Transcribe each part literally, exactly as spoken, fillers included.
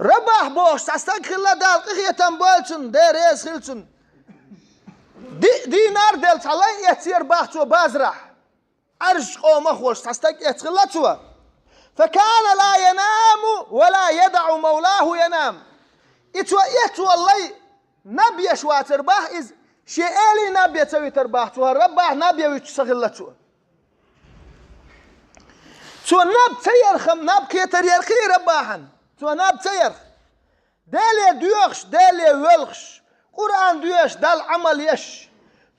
Рабахь бохуш цхьа стаг хилла, Дала къинхетам бойла цунна, Дела реза хила цунна. Диъ динар делла цхьа лай эцнера бах цо базарахь. Ӏаьржачу къомах волуш цхьа стаг эцна хилла цо. فكان لا ينام ولا يدع مولاه ينام. И цо эцна волу лай наб еш вацара бах иза, шен элий наб ян ца витара бах цо, хӀара Рабахь наб ян вуьтуш ца хилла цо. Цо наб ца ярхам, наб кхетар яра кхин Рабахьан. Цо наб ца ярх. Деле доьхуш, Деле воьлхуш, Къуръан доьшуш, Далла Ӏамал еш.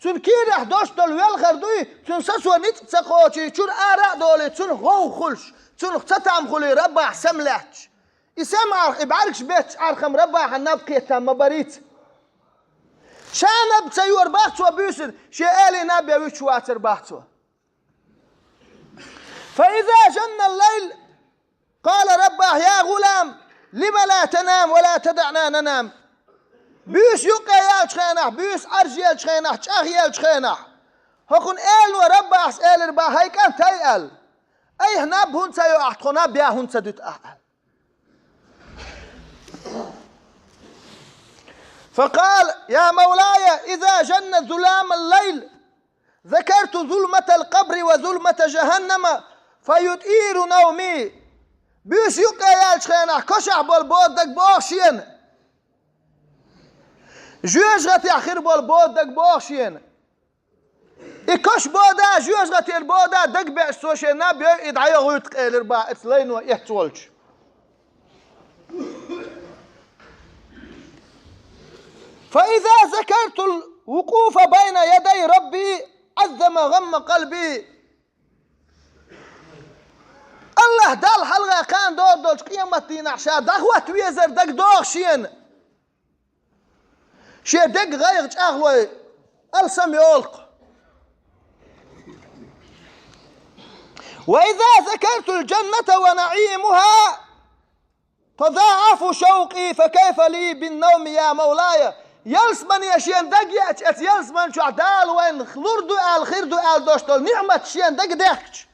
Цуьнан кийрахь долуш долу велхар дуй, цуьнан сацо ницкъ ца кхочий, чуьра ара а долий, цунах гӀовгӀа хуьлуш, цунах цатам хуьлий Рабахь сема лаьтташ. И сема Ӏарх, и бӀаьргаш бетташ Ӏархам Рабахьан наб кхетам ма барийца. Ша наб ца йора бах цо буьйсанна, шен элий наб ян вуьтуш вацара бах цо. فإذا جن الليل قال رباه يا غلام لم لا تنام ولا تدعنا ننام. Буьйса юккъе яьллачу хенахь, буьйса Ӏаьржа еллачу хенахь, чӀагӀъеллачу хенахь, хӀокхуьнан элано Рабахьас элира бах: «ХӀай кӀант, хӀай», аьлла. «Айхьа наб хӀунда ца йо ахь, тхо наб ян хӀунда ца дуьту ахь?» аьлла. فقال: يا مولاي، إذا جن ظلام الليل ذكرت ظلمة القبر وظلمة جهنم فيطير نومي. Буьйса юккъе яьллачу хенахь кошахь болу бода дага боху шена. Жоьжахатехь хир болу бода дага боху шена. И кош бода, жоьжахатера бода дага беъча цо шен наб йой, и дӀайохуьйту-кх, элира бах эцу лайно эцна волчу. فإذا ذكرت الوقوف بين يدي ربي عظم غم قلبي. АллахӀ Далла хьалха кхана догӀу долчу къематдийнахь ша дӀахӀотта везар дага догӀу шена. Шен деган гӀайгӀа чӀагӀлой алсам йолу-кх. وإذا ذكرت الجنة ونعيمها تضاعف شوقي فكيف لي بالنوم يا مولاي. Ялсамане шена дага еача, эцу ялсаман чохь Дала вайна лур ду аьлла, хир ду аьлла долуш долу ниъмат шена дага дехкича.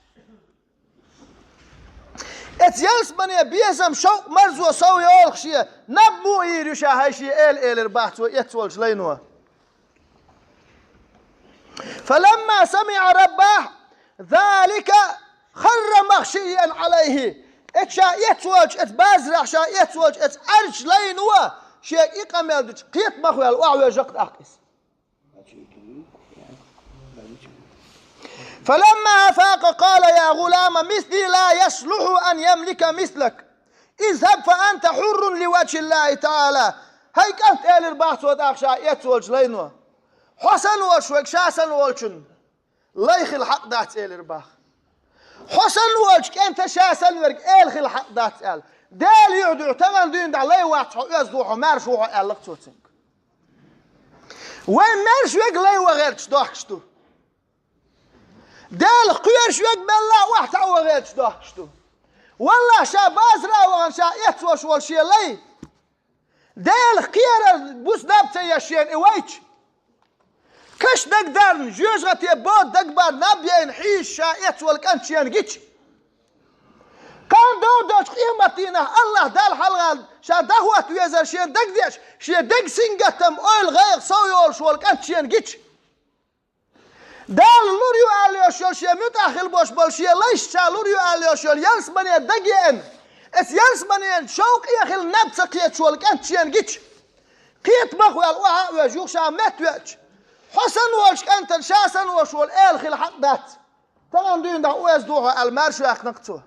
Эцу ялсамане безам, шовкъ, марзо сов йолуш шен, наб муха йийр ю ша, хӀай шен эла, элира бах цо эцна волчу лайно. فلما سمع رباه ذلك خر مغشيا عليه. Эцу ша эцна волчу, эцу базарахь ша эцна волчу, эцу Ӏаьржачу лайно шен и къамел дича, кхета мах ваьлла, охьавоьжна-кх тӀаккха иза. فلما أفاق قال: يا غلام، مثلي لا يصلح أن يملك مثلك، اذهب فأنت حر لوجه الله تعالى. ХӀай кӀант, элира бах цо тӀаккха ша эцна волчу лайно, хьо санна волуш верг ша санна волчун лай хила хьакъ дац, элира бах. Хьо санна волчу кӀанта ша санна верг эла хила хьакъ дац аьлла. Дела юьхь дуьхьа, тахана дуьйна дӀа лай вац хьо, оьзда ву хьо, маьрша ву хьо, аьлла-кх цо цуьнга. Вай маьрша верг лай ван гӀерташ дохкуш ду. Делах кхоьруш верг мелла а охьатаӀо гӀерташ дохкуш ду. Валлахь, ша базара а вахана, ша эцна волуш волу шен лай Делах кхерар буса наб ца еш шена и вайча, каш дага дарна, жоьжахате бода дага барна наб яйна хьийзаш ша эцна волу кӀант шена гича, кхана догӀу долчу къематдийнахь АллахӀ Далла хьалха ша дӀахӀотта везар шена дага деш, шен деган сингаттам, ойла, гӀайгӀа сов йолуш волу кӀант шена гича, Дала лур ю аьлла йолуш йолу шен муьтӀахь хила болуш болу шен лайшца лур ю аьлла йолуш йолу ялсамане дага еана, эцу ялсаманен шовкъе хила наб ца кхеташ волу кӀант шена гича, кхета мах ваьлла, охьа а воьжна, юха ша меттавеача, хьо санна волчу кӀантана ша санна волуш волу эла хила хьакъ дац. Тахана дуьйна дӀа оьзда ву хьо аьлла, маьрша ваьккхина-кх цо.